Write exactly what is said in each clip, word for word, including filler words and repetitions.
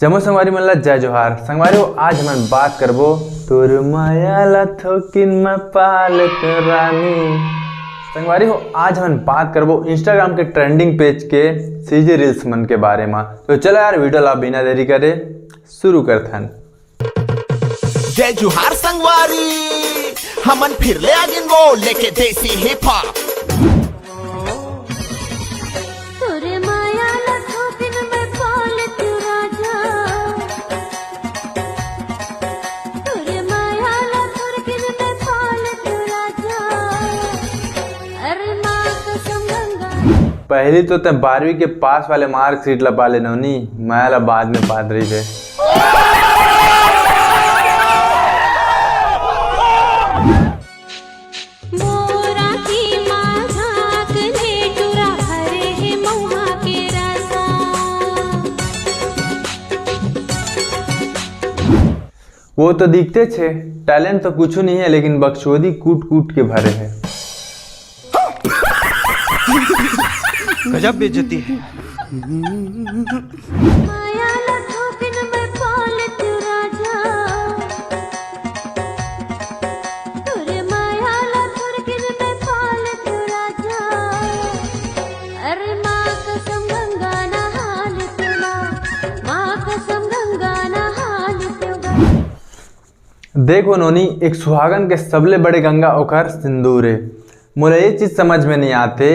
जम्मो संगवारी मन ला जय जोहार। संगवारी हो, आज हमन बात करबो तोर माया ला थोकिन मैं पालत रानी। संगवारी हो, आज हमन बात करबो Instagram के trending page के CG reels मन के बारे म। तो चलो यार, video ला बिना देरी करे शुरू करथन। जय जोहार संगवारी, हमन फिर ले आगिन वो लेके देसी hip hop। तोरे माया ला थोकिन मैं पालत राजा, तोरे माया ला थोकिन मैं पालत राजा। अरे माँ कसम गंगा। पहली तो तैं बारहवीं के पास वाले marksheet ला पा ले नोनी, माया ला बाद में पात रहिबे। मोरा की माँ झांक ले टुरा भरे हे महुआ के रसा। वो तो दिखते छे, talent तो कुछ नहीं है, लेकिन बकचोदी कूट कूट के भरे है। गजब बेइज्जती है। माया ला थोकिन मैं पालत राजा, तोरे माया ला थोकिन मैं पालत राजा। अरे माँ कसम गंगा नहाल तुला, माँ कसम गंगा नहाल तुला। देखो नोनी, एक सुहागन के सबले बड़े गंगा ओकर सिंदूर ए। मोला ये चीज समझ में नहीं आते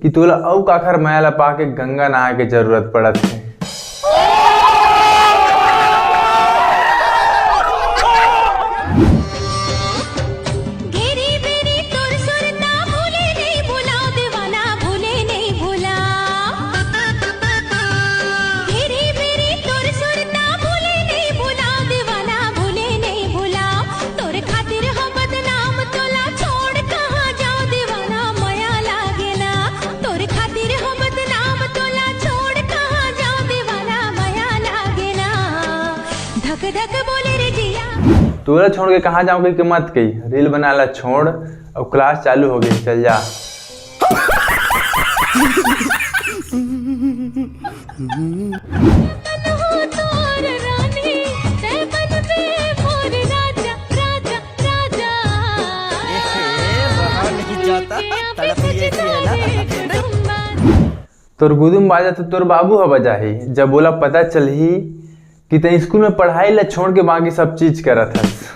कि तोला अउ काखर माया ला पाके गंगा नहाए के जरूरत पड़त हे। घेरी बेरी तोर सुरता भूले नहीं भुलाओ दीवाना भूले नहीं भुलाओ। घेरी बेरी तोर सुरता भूले नहीं भुलाओ दीवाना भूले नहीं भुलाओ। तोर खातिर हो बदनाम तोला छोड़ कहाँ जाओ दीवाना मया लागेला। तोर खातिर हो बदनाम तोला छोड़ कहाँ जाओ दीवाना मया लागेला। धक धक बोले रे जिया। तोला छोड़ के कहाँ जाऊँ कहिके मत कही, reel बनाए ला छोड़, अब class चालू हो गई, चल जा। तोर गुदुम बाजा तो तोर बाबू ह बजाही, जब ओला पता चलही कि तैं स्कूल में पढ़ाई ला छोड़ के बाकी सब चीज करत हस।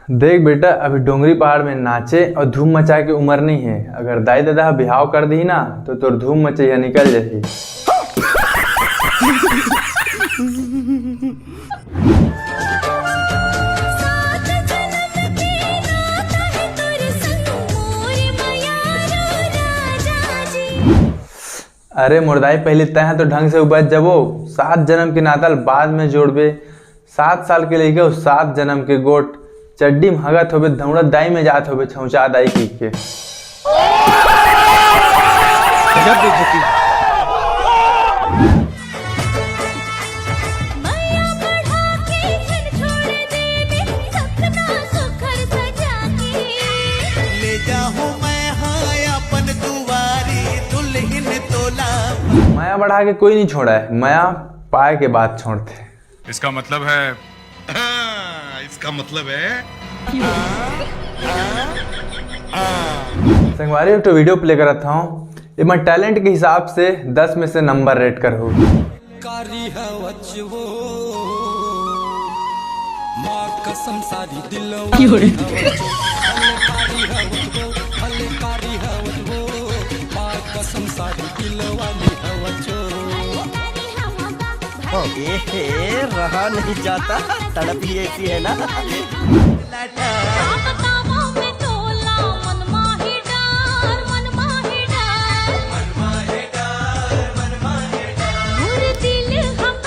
देख बेटा, अभी डोंगरी पहाड़ में नाचे अउ धूम मचाए के उमर नहीं है। अगर दाई ददा ह बिहाव कर दिही ना, तो तोर धूम मचैया निकल जाही। अरे मोर दाई, पहले तैं ह तो ढंग से उबच जबो, सात जन्म के नाता ल बाद में जोड़बे। सात साल के लइका अउ सात जनम के गोठ, चड्डी म हगत होबे, धौड़त दाई में जात होबे, छौंचा दाई कहिके। गजब बेइज्जती। ले जाहूं मैं हां अपन दुवारी दुल्हिन तोला। मया बढ़ा के कोई नहीं छोड़ा है, मया पाए के बाद छोड़थे। इसका मतलब है, हाँ, इसका मतलब है, संगवारी, एक ठो video play करत हूँ, एमा talent के हिसाब से दस में से number rate करहू। कारी हवच वो, माँ कसम सारी दिलवा। की हो रे? कारी हवच वो, कारी हवच वो, माँ कसम सारी दिलवा ली हवच वो। ए हे, रहा नहीं जाता, तड़प ही ऐसी है ना।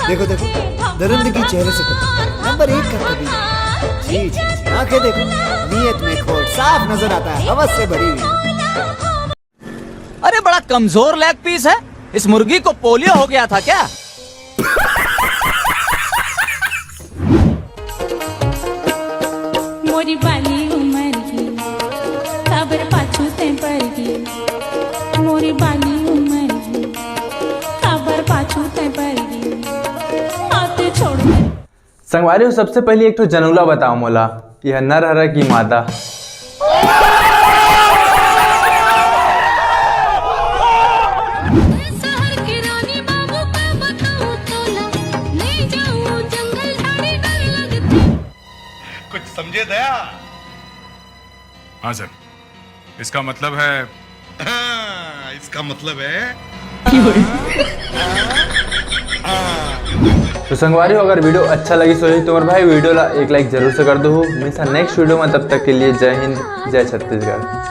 देखो, देखो, दरिंदगी चेहरे से टपकती है। नंबर एक का कबीर। जी, जी, जी, आंखें देखो, नीयत में खोट साफ नजर आता है, हवस से भरी हुई। अरे, बड़ा कमजोर लेग पीस है। इस मुर्गी को पोलियो हो गया था क्या? मोरी बाली उमर ही काबर पाछू तैं पर गई। मोरी बाली उमर ही काबर पाछू तैं पर गई। आते छोड़ दे। संगवारी हो, सबसे पहले एक ठो जनौला बताओ मोला, यह नर हरा की मादा। शहर के रानी बाबू का बताऊं तोला, ले जाऊं जंगल झाड़ी डर लगती। कुछ समझे दया? हाँ सर, इसका मतलब है। हाँ, इसका मतलब है। तो संगवारी हो, अगर वीडियो अच्छा लगिस होही तो मोर भाई वीडियो ला एक लाइक जरूर से कर दो। मिलता नेक्स्ट वीडियो में, तब तक के लिए जय हिंद, जय छत्तीसगढ़।